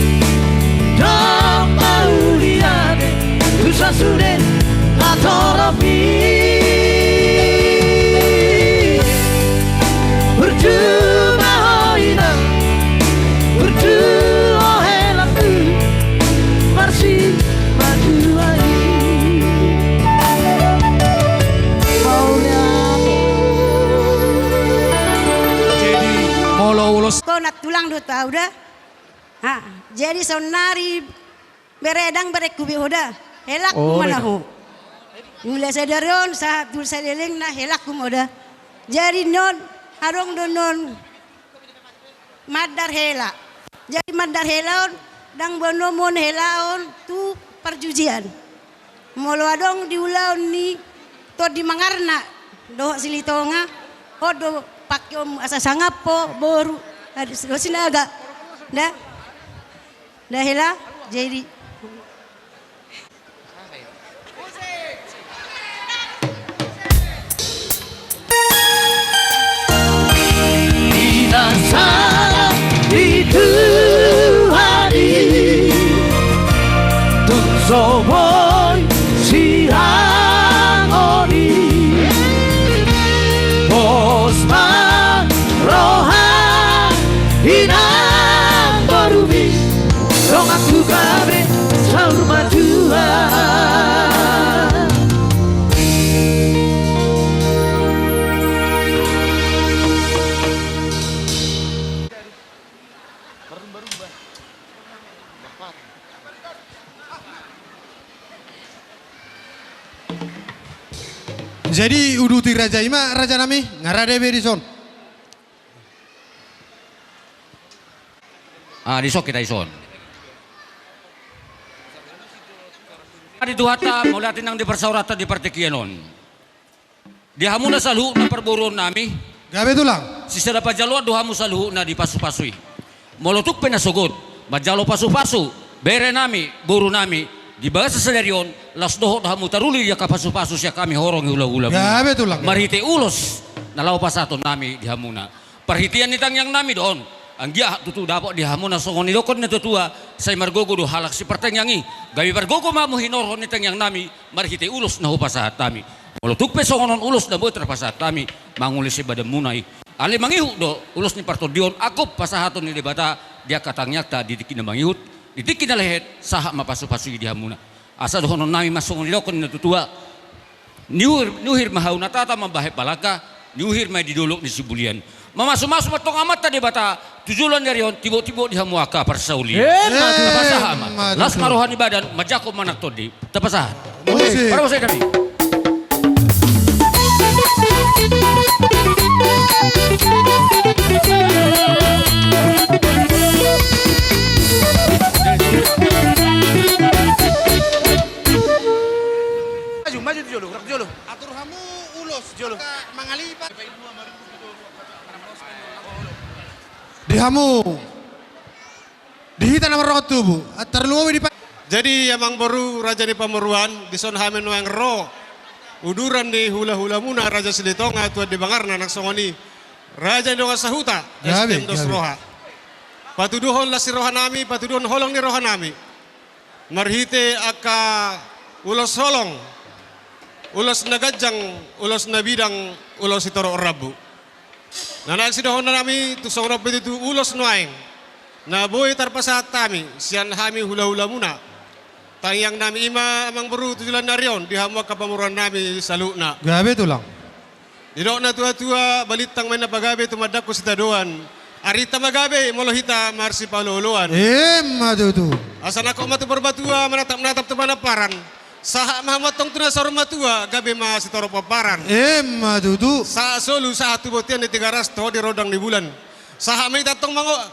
dok mauliate tu sasude na torop i. Burju ma ho inang, burju ho helangku, marsimatua i. Mauliate. Jadi, molo ulos. Ko na tulang do tau da. Ha, jadi saonnari bere, ndang berengku be ho da. Helangku ma na ho. Mulai sadari on sahat tu salelengna helangku ma ho da. Jadi non, adong do non mandar hela. Jadi mandar hela on, ndang boanon hela on tu parjujian. Molo adong di ulaon ni Tondi Mangarna dohot Silitonga, on do pangkeonmu asa sangap ho boru, adi, dohot Sinaga. Da. Da hela, jadi. Di na sala di Tuhan i, tung so boi sirangon i. Pos ma roha inang borumi, donganku gabe saur matua. Jadi uduti raja i ma, rajanami, nga rade be dison. Ah, dison hita dison. Di Tuhanta, mauliate nang di parsaoranta di partingkian on. Di hamuna saluhutna parboruonnami. Gabe tulang. Sisada panjaloan do hamu saluhutna di pasupasu i. Molo tung pe na sogot manjalo pasupasu berenami, borunami, di bagasan sadari on, laos dohot do hamu taruli di angka pasupasu sian hami horong ni hulahula. Gabe tulang. Marhite ulos na laho pasahatonnami di hamuna. Parhitean ni tangiangnami do on. Anggiat tutu dapot di hamuna songon nidok ni natuatua, sai margogo do halak sipartangiang i. Gabe margogo ma hamu hinorhon ni tangiangnami marhite ulos na hupasahat hami. Molo tung pe songon on ulos na boi tarpasahat hami, mangulisi badanmuna i. Alai mangihut do ulos ni partondion, angkup pasahaton ni Debata di angka tangiangta di tingki na mangihut, di tingki na lehet, sahat ma pasupasu i di hamuna. Asa dohononnami ma songon nidok ni natuatua. Niuhir, niuhir ma hau na tata mambahen palangka, niuhir ma i di dolok ni sibulian. Mamasumasu ma antong Amanta Debata tu joloan ni ari on, tibotibot di hamu angka parsaulian. Emma tutu. Tapasahat ma. Emma tutu. Las ma roha ni badan, manjangkon ma nang tondi. Tapasahat. Musik. Parmusik nami. Maju, maju tu jolo, gerak tu jolo. Atur hamu ulos, jolo. Mangalipat. Di hamu. Di hita na marrongan tubu. Atar lumobi di pa- Jadi, amangboru, raja ni pamoruan, dison hami nuaeng ro uduran ni hulahulamuna Raja Silitonga, Tuan Debangarna, nang songon i raja ni dongan sahuta, gabe, S T M dos, gabe, roha. Patuduhon las ni rohanami, patuduhon holong ni rohanami marhite angka ulos holong, ulos na ganjang, ulos na bidang, ulos sitorop rambu. Na naeng sidohononnami, tung songon on pe tutu ulos nuaeng na boi tarpasahat hami sian hami hulahulamuna. Tangiangnami i ma, amangboru, tu joloan ni ari on di hamu angka pamoruannami saluhutna. Gabe, Tulang. Didok natuatua, balintang ma inna pagabe, tumandangkon sitadoan, arinta ma gabe molo hita marsipaolooloan. Emma tutu. Asa nangkok ma tu parbatua, manatapnatap tu panamparan, sahat ma hamu antong tu na saur matua, gabe ma sitorop pomparan. Emma tutu. Sahat solu, sahat tu bontean ni Tigaras, toho di rondang ni bulan. Sahat ma hita antong mango-,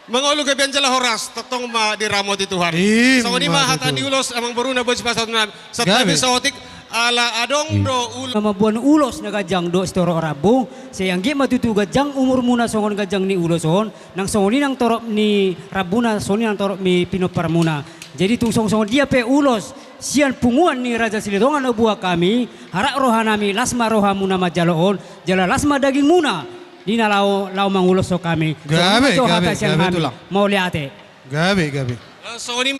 mangolu gabean jala horas, tongtong ma diramoti Tuhan. Emma tutu. Songon i ma hata ni ulos, amangboru, na boi sipasahaton nami. Santabi, gabe, saotik, ala adong, i, do ulos. Na mamboan ulos na ganjang dohot sitorop rambu, sai anggiat ma tutu ganjang umurmuna songon ganjang ni ulos on, nang songon i nang torop ni rambuna, songon i nang torop ni pinomparmuna. Jadi tung songon, songon dia pe ulos sian punguan ni Raja Silitonga na huboan hami, harap rohanami, las ma rohamuna manjalo on, jala las ma dagingmuna di na laho, laho manguloshon hami. Gabe, songon i ma jo, gabe, hata sian, gabe, hami, Tulang. Mauliate. Gabe, gabe. Songon i.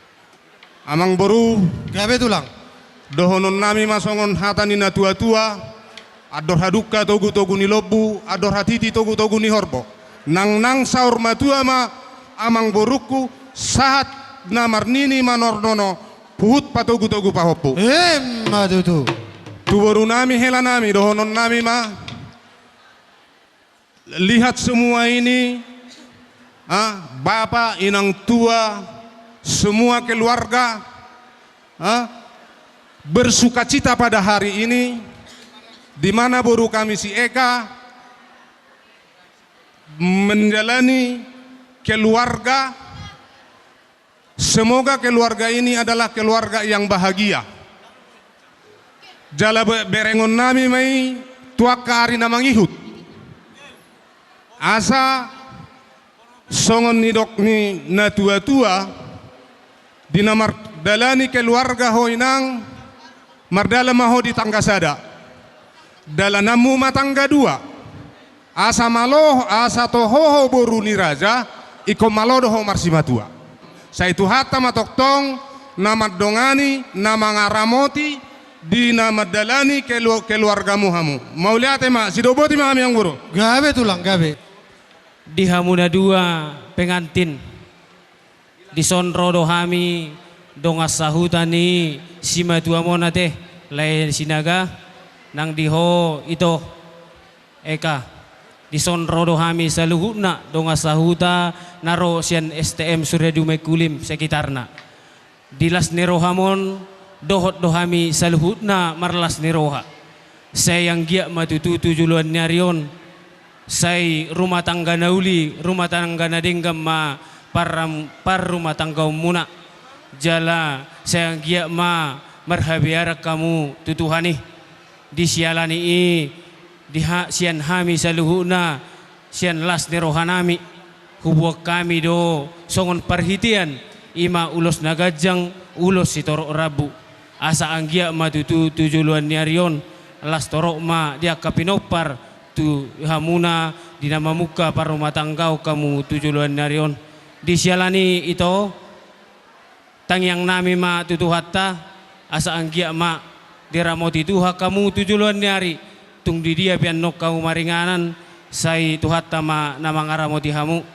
Amangboru. Gabe, Tulang. Dohononnami ma songon hata ni natuatua: Andor hadungka togutogu ni lombu, andor hatiti togutogu ni horbo. Nangnang saur matua ma, amangborungku, sahat na marnini manornono, huhut patogutogu pahompu. Emma tutu. Tu borunami, helanami, dohononnami ma: Lihat semua ini, ah, bapak, inang tua, semua keluarga, ah, bersukacita pada hari ini, di mana boru kami si Eka menjalani keluarga. Semoga keluarga ini adalah keluarga yang bahagia. Jala be-, berengonnami ma i tu angka ari na mangihut. Asa songon nidok ni natuatua, di na mardalani keluarga ho, inang, mardalan ma ho di tangga sada. Dalananmu ma tangga dua. Asa malo, asa toho ho boru ni raja, ingkon malo do ho marsimatua. Sai Tuhanta ma tongtong na mandongani, na mangaramoti di na mandalani kelu-, keluargamu hamu. Mauliate ma, sidoboti ma hami, amangboru. Gabe, Tulang, gabe. Di hamu na dua pengantin, dison ro do hami dongan sahuta ni simatuam on, ate, lae Sinaga, nang di ho, ito, Eka. Dison ro do hami saluhutna dongan sahuta na ro sian S T M Surya Dumai Kulim sekitarna. Di las ni roham on dohot do hami saluhutna marlas ni roha. Sai anggiat ma tutu tu joloan ni ari on, sai rumah tangga na uli, rumah tangga na denggan ma parram-, parrumahtanggaonmuna. Jala sai anggiat ma marhabearan hamu tu Tuhan i. Di siala ni i, di ha-, sian hami saluhutna, sian las ni rohanami, huboan hami do songon parhitean, i ma ulos na ganjang, ulos sitorop rambu. Asa anggiat ma tutu tu joloan ni ari on, las torop ma di angka pinompar tu hamuna, di na mamungka parrumahtanggaon hamu tu joloan ni ari on. Di siala ni i, ito, tangiangnami ma tu Tuhanta, asa anggiat ma diramoti Tuhan hamu tu joloan ni ari, tung di dia pe annon hamu maringanan, sai Tuhanta ma na mangaramoti hamu.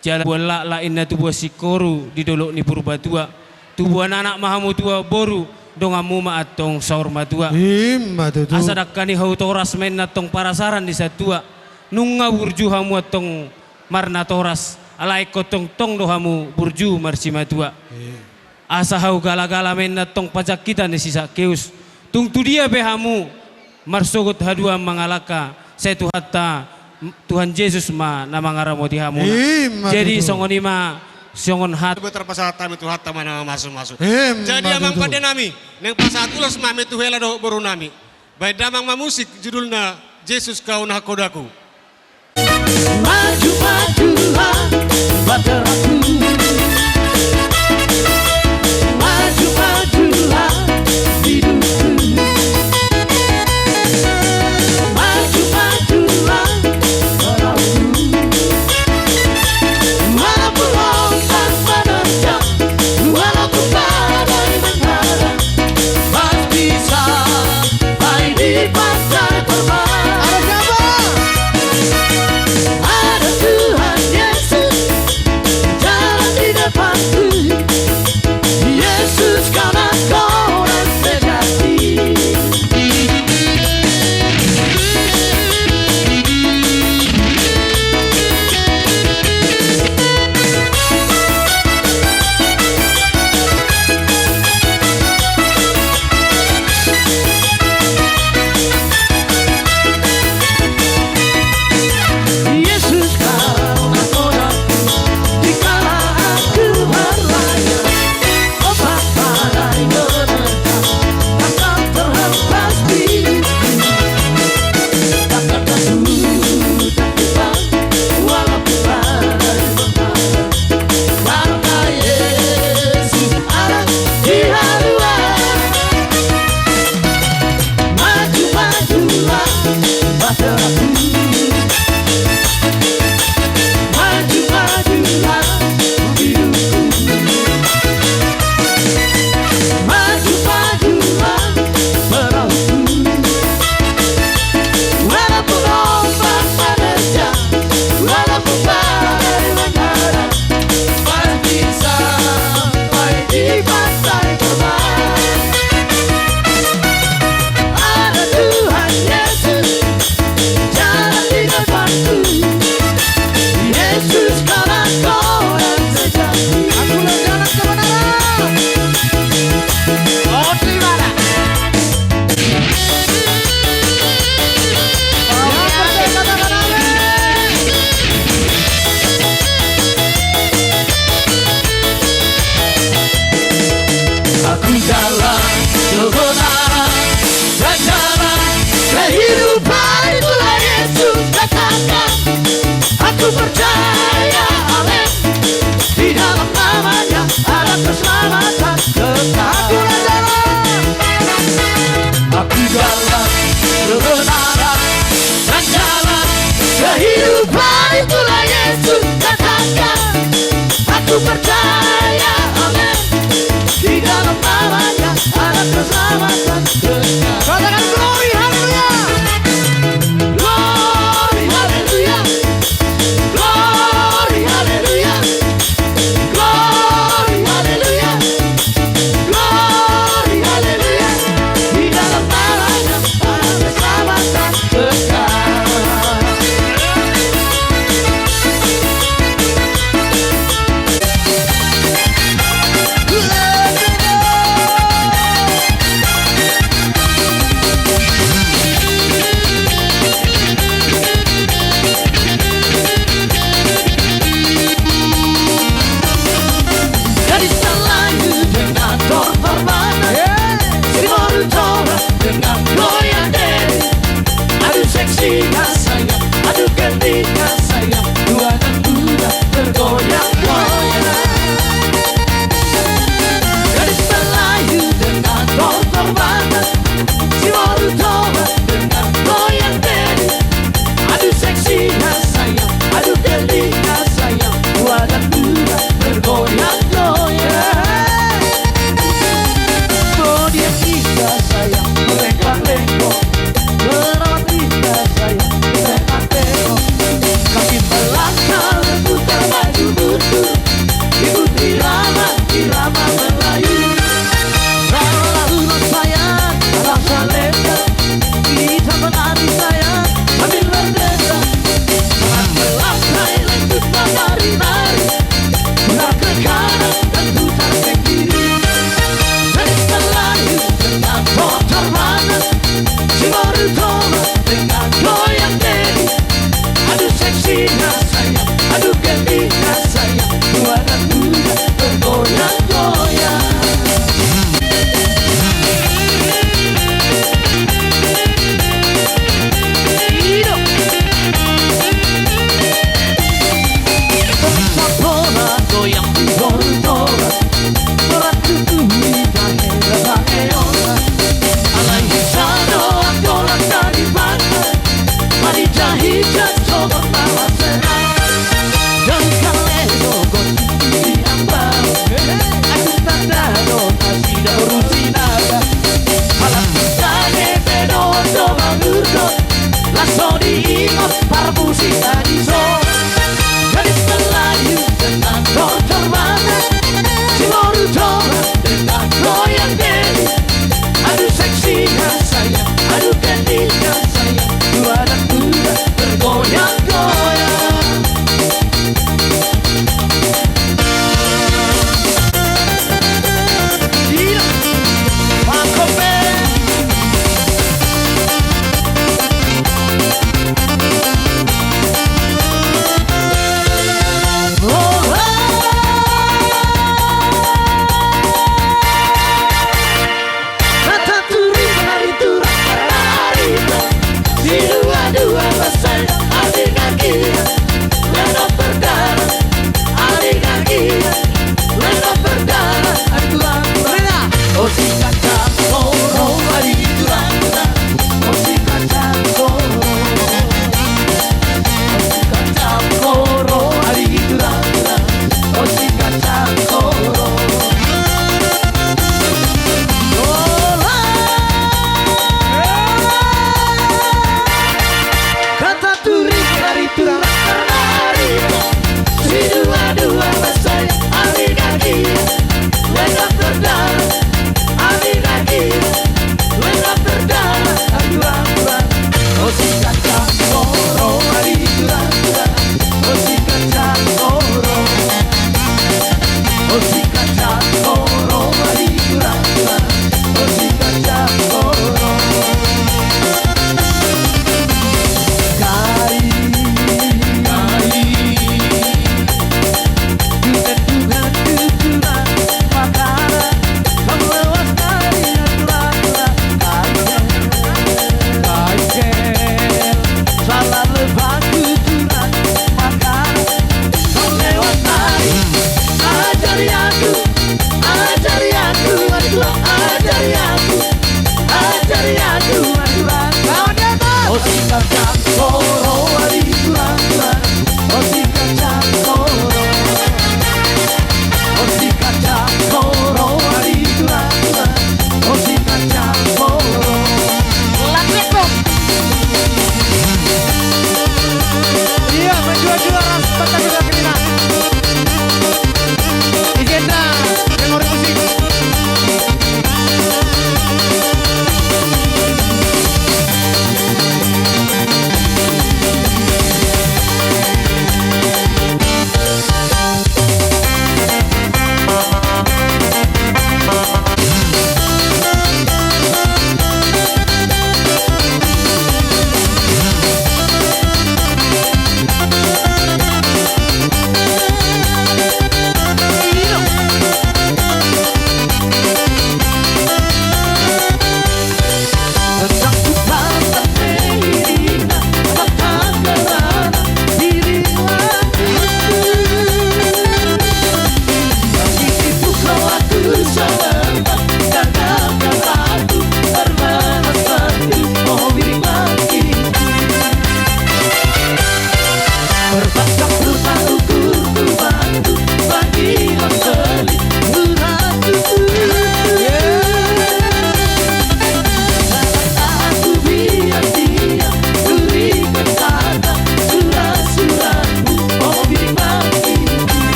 Jala tubuan laklak inna tubuan singkoru di dolok ni Purbatua, tubuan anak ma hamu tubuan boru, donganmu ma antong saur matua. I ma tutu. Asa dangka ni hau toras ma inna antong parasaran ni satua, nunga burju hamu antong marnatoras, alai ingkon tongtong do hamu burju marsimatua. Iya. Asa hau galagala ma inna antong pajangkitan ni si Sakeus. Tung tu dia pe hamu marsogot haduan mangalangka, sai Tuhanta, Tuhan Jesus ma na mangaramoti hamu. I ma tutu. Jadi songon i ma, songon hat- Boi tarpasahat hami, Tuhanta ma na mamasumasu. I ma tutu. Jadi amang pandenami, naeng pasahat ulos ma hami tu hela dohot borunami. Baen damang ma musik, judulna Jesus Kau Nahanghon Daku. Maju, maju, ha, bahteraku. Super